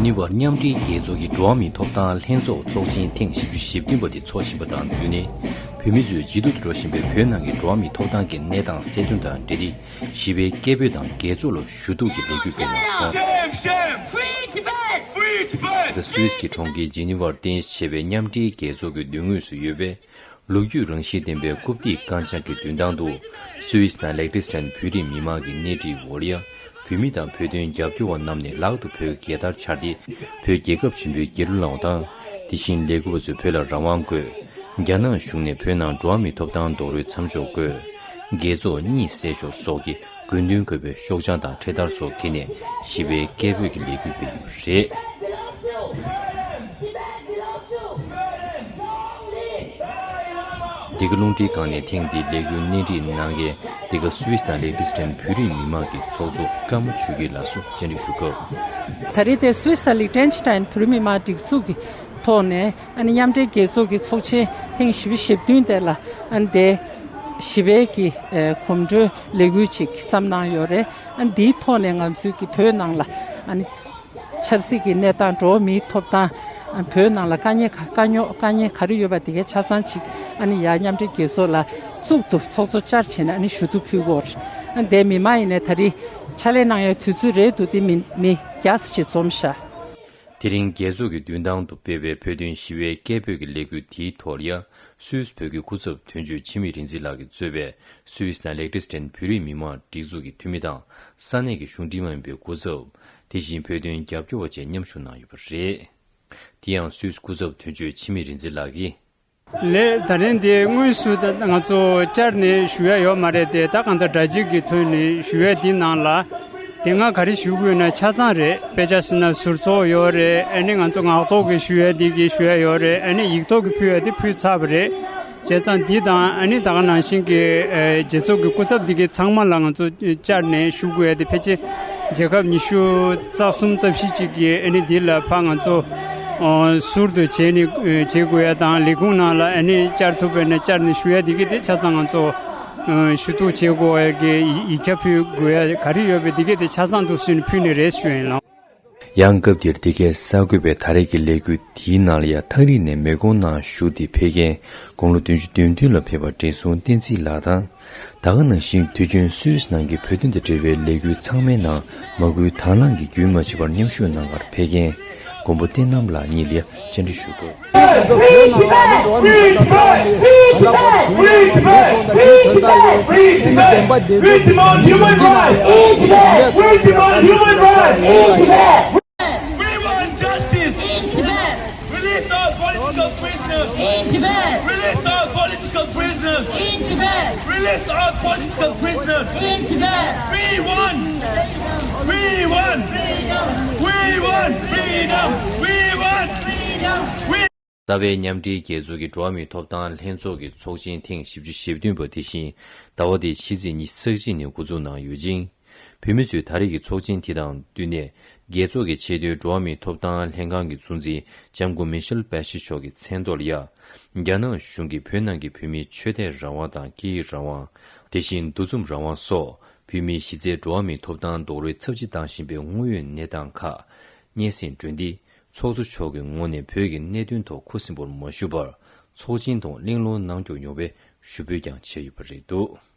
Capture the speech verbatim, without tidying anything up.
ཉེ་བར་མཉམ་འབྲེལ་རྒྱལ་ཚོགས་ཀྱི་འགྲོ་བ་མིའི་ཐོབ་ཐང་ལྷན་ཚོགས་ཚོགས་ཆེན་ཐེངས་བཞི་བཅུ་ཞེ་བདུན་པ་དེ་འཚོགས་བཞིན་པ་དང་བསྟུན་ནས། བོད་མི་ཚོས་ལྗིད་སྡུག་ཏུ་འགྲོ་བཞིན་པའི་བོད་ནང་གི་འགྲོ་བ་མིའི་ཐོབ་ཐང་གི་གནས་སྟངས་གསལ་སྟོན་དང་འབྲེལ་ཏེ། ཞི་བའི་སྐད་འབོད་དང་རྒྱལ་ཚོགས་ལ་ཞུ་གཏུག་གི་ལས་འགུལ་སྤེལ་གནང་སོང་། Shame, shame! Free Tibet! Free Tibet! སུད་སི་གི་གྲོང་ཁྱེར་ཇི་ནི་ཝར་རྟེན་གཞི་བྱས་པའི་མཉམ་འབྲེལ་རྒྱལ་ཚོགས་ཀྱི་མདུན་ངོས་སུ་ཡོད་པའི། ལོ་རྒྱུས་རང་བཞིན་ལྡན་པའི་རྐུབ་སྟེགས་རྐང་བརྐྱངས་ཀྱི་མདུན་ཐང་དུ། སུད་སི་དང་ལེག་ཏི་སི་ཐན་བོད་རིགས་མི་མང་གི་སྣེ་ཁྲིད་འོག་ལ། བོད་མི་དང་བོད་དོན་རྒྱབ་སྐྱོར་བ་རྣམས་ནས་ལག་ཏུ་བོད་ཀྱི་རྒྱལ་དར་འཕྱར་ཏེ། བོད་རྒྱལ་ཁབ་ཆེན་པོའི་རྒྱལ་གླུ་བླངས་པ་དང་། དེ་བཞིན་ལས་འགུལ་བ་ཚོས་བོད་ལ་རང་དབང་དགོས། རྒྱ་ནག་གཞུང་ནས་བོད་ནང་འགྲོ་བ་མིའི་ཐོབ་ཐང་རྡོག་རོལ་མཚམས་འཇོག་དགོས། རྒྱལ་ཚོགས་གཉིད་སད་ཤོག་སོགས་ཀྱི་དགོས་འདུན་འཁོད་པའི་ཤོག་བྱང་དང་འཕྲེད་དར་སོགས་འཁྱེར་ནས་ཞི་བའི་སྐད་འབོད་ཀྱི་ལས་འགུལ་སྤེལ་ཡོད་པ་རེད། འདི་ག་རླུང་འཕྲིན་ཁང་ནས་ཐེངས་འདིའི་ལས་འགུལ་སྣེ་ཁྲིད་གནང་མཁན་འདི་ག་སུད་སི་དང་ལེག་ཏི་སི་ཐན་བོད་རིགས་མི་མང་གི་ཚོགས་གཙོ་ཀརྨ་ཆོས་སྐྱིད་ལགས་སུ་བཅར་འདྲི་ཞུ་སྐབས། ད་རེས་དེ་སུད་སི་དང་ལེག་ཏེན་སི་ཐན་བོད་རིགས་མི་མང་སྒྲིག་འཛུགས་ཀྱི་ཐོག་ནས་ཨ་ནི་མཉམ་འབྲེལ་རྒྱལ་ཚོགས་ཀྱི་ཚོགས་ཆེན་ཐེངས་བཞི་བཅུ་ཞེ་བདུན་དེ་ལ་ཨ་ནི་དེ་ཞི་བའི་གི་ཨ་གོམ་བགྲོད་ལས་འགུལ་ཅིག་བརྩམས་གནང་ཡོད་རེད། ཨ་ནི་འདིའི་ཐོག་ནས་ང་ཚོའི་གི་བོད་ནང་ལ་ཨ་ནི་ཆབ་སྲིད་ཀྱི་གནས་སྟངས། འགྲོ་བ་མིའི་ཐོབ་ཐང་། བོད་ནང་ལ་དཀའ་ངལ་ག་དཀའ་རྙོག་དཀའ་ངལ་ག་རེ་ཡོད་པ་དེ་གའི་ཆ་ཚང་ཅིག་ཨ་ནི་ཡར་མཉམ་འབྲེལ་རྒྱལ་ཚོགས་ལ་གཙུག་ཏུ་ཚོགས་གཙོ་བཅར་བྱས་ནས་ཨ་ནི་ཞུ་གཏུག་ཕུལ་དགོས། ཨ་ནི་དེ་མི་མང་ཡིན་ནའི་ད་རེས་ཕྱག་ལས་གནང་ཡའི་དུས་ཚོད་རེད་འདུག་དེ་མི་མི་བརྒྱ་ཙམ་ཅིག་འཛོམས་ཤག་དེ་རིང་རྒྱལ་ཚོགས་ཀྱི་མདུན་ཐང་དུ་སྤེལ་བའི་བོད་དོན་ཞི་བའི་སྐད་འབོད་ཀྱི་ལས་འགུལ་དེའི་ཐོག་ལ་ཡ། སུད་སི་བོད་ཀྱི་སྐུ་ཚབ་དོན་གཅོད་འཆི་མེད་རིག་འཛིན་ལགས་ཀྱིས་གཙོས་པའི་སུད་སི་དང་ལེག་ཏི་སི་ཐན་བོད་རིགས་མི་མང་སྒྲིག་འཛུགས་ཀྱི་འཐུས་མི་དང་། ས་གནས་ཀྱི་གཞུང་འབྲེལ་མ་ཡིན་པའི་སྐུ་ཚབ། དེ་བཞིན་བོད་དོན་རྒྱབ་སྐྱོར་བ་བཅས་མཉམ་ཞུགས་གནང་ཡོད་པ་རེད། དེ་ཡང་སུད་སི་སྐུ་ཚབ་དོན་གཅོད་འཆི་མེད་རིག་འཛིན་ལགས་ཀྱིས། ལགས། ད་རིང་འདི་དངོས་སུ་ད་ང་ཚོ་བཅར་ནས་ཞུ་ཡ་ཡོད་མ་རེད་དེ། ད་གང་ལྟར་དྲ་རྒྱའི་ཐོག་ནས་ཞུ་ཡ་འདི་ནང་ལ། དེ་སྔ་ག་རེ་ཞུ་དགོས་ན་ཆ་ཚང་རེད། དཔེ་ཆ་ཟེར་ན་ཟུར་ཚོགས་ཡོད་རེད། ཨ་ནི་ང་ཚོ་ངག་ཐོག་གི་ཞུ་ཡ་འདི་གི་ཞུ་ཡ་ཡོད་རེད། ཨ་ནི་ཡིག་ཐོག་གི་ཕུལ་ཡ་འདི་ཕུལ་ཚར་བ་རེད། བྱས་ཙང་འདི་དང་ཨ་ནི་ད་ག་ནང་བཞིན་གྱི་ཨ་རྒྱལ་ཚོགས་ཀྱི་སྐུ་ཚབ་འདི་གི་ཚང་མ་ལ་ང་ཚོ་བཅར་ནས་ཞུ་དགོས་ཡ་དེ། ཕལ་ཆེར་རྒྱལ་ཁབ་ཉི་ཤུ་རྩ་གསུམ་རྩ་བཞི་ཅིག་གི་ཨ་ནི་འདི་ལ་ཕར་ང་ཚོ་ཨ་ཟུར་དུ་བྱས་ནས་ཨ་བྱེད་དགོས་ཡ་དང་། ལས་ཁུངས་ནང་ལ་ཨ་ནི་བཅར་ཐུབ་པ་ཡིན་ན་བཅར་ནས་ཞུ་ཡ་འདི་གི་དེ་ཆ་ཚང་ང་ཚོ་ཨ་ཞུ་གཏུག་བྱེད་དགོས་ཡ་གི་ཡིག་ཆ་ཕུལ་དགོས་ཡ་ག་རེ་ཡོད་པའི་འདི་གི་དེ་ཆ་ཚང་འདུག་སེ་ཕུལ་ནི་རེད་ཞུ་ཡ་ཡིན་ལགས། ཡང་སྐབས་འདིར་འདི་གའི་གསར་འགོད་པས་ད་རེས་ཀྱི་ལས་འགུལ་འདིའི་ནང་ལ་ཡ་ཐག་རིང་ནས་མེ་འཁོར་ནང་ཞུགས་ཏེ་ཕེབས་མཁན་དགུང་ལོ་བདུན་ཅུ་དོན་བདུན་ལ་ཕེབས་པ་བགྲེས་སོང་བསྟན་འཛིན་ལགས་དང་། ད་ག་ནང་བཞིན་དུས་རྒྱུན་སུད་སི་ནང་གི་བོད་དོན་དང་འབྲེལ་བའི་ལས་འགུལ་ཚང་མའི་ནང་མ་བསྐུལ་དང་བླངས་ཀྱིས་རྒྱུན་མ་ཆད་པར་མཉམ་ཞུགས་གནང་གར་ཕེབས་མཁན་མགོན་པོ་བསྟན་རྣམ་ལགས་གཉིས་ལ་ཡ་བཅར་འདྲི་ཞུ་དགོས། Free Tibet! Free Tibet! Free Tibet! Free Tibet! Free Tibet! Free Tibet! Free Tibet! Human rights! Free Tibet! Free Tibet! Human rights! In Tibet! We want justice! In Tibet! Release all political prisoners! In Tibet! Release all political prisoners! In Tibet! Release all political prisoners! In Tibet! We want! We want! We want freedom! We want freedom! We རྩ་བའི་མཉམ་འབྲེལ་རྒྱལ་ཚོགས་ཀྱི་འགྲོ་བ་མིའི་ཐོབ་ཐང་ལྷན་ཚོགས་ཀྱི་ཚོགས་ཆེན་ཐེངས་བཞི་བཅུ་ཞེ་བདུན་པ་དེ་བཞིན་ཟླ་བ་འདིའི་ཕྱི་ཚེས་ཉི་ཤུ་རྩ་གཅིག་ནས་འགོ་འཛུགས་གནང་ཡོད་ཅིང་། བོད་མི་ཚོས་ད་རེས་ཀྱི་ཚོགས་ཆེན་དེ་དང་བསྟུན་ནས་རྒྱལ་ཚོགས་ཀྱི་ཆེས་མཐོའི་འགྲོ་བ་མིའི་ཐོབ་ཐང་ལྷན་ཁང་གི་གཙོ་འཛིན་ལྕམ་སྐུ་མི་ཤེལ་པེ་ཤི་མཆོག་གི་མཚན་ཐོག་ལ་ཡ། རྒྱ་ནག་གཞུང་གིས་བོད་ནང་གི་བོད་མིའི་ཆོས་དད་རང་དབང་དང་སྐད་ཡིག་རང་དབང་། དེ་བཞིན་འདུ་འཛོམས་རང་དབང་སོགས་བོད་མིའི་གཞི་རྩའི་འགྲོ་བ་མིའི་ཐོབ་ཐང་རྡོག་རོལ་ཚབས་ཆེ་བཏང་བཞིན་པའི་དངོས་ཡོད་གནས་སྟངས་ཁག་སྙན་སེང་བསྒྲོན་ཏེ། ཚོགས་གཙོ་མཆོག་གི་ངོས་ནས་བོད་ཀྱི་གནད་དོན་ཐོག་ཁུ་སིམ་པོར་མ་བཞུགས་པར་ཚོགས་ཆེན་ཐོག་གླེང་སློང་གནང་སྐྱོང་ཡོང་བའི་ཞུ་འབོད་ཀྱང་བྱས་ཡོད་པ་རེད་འདུག།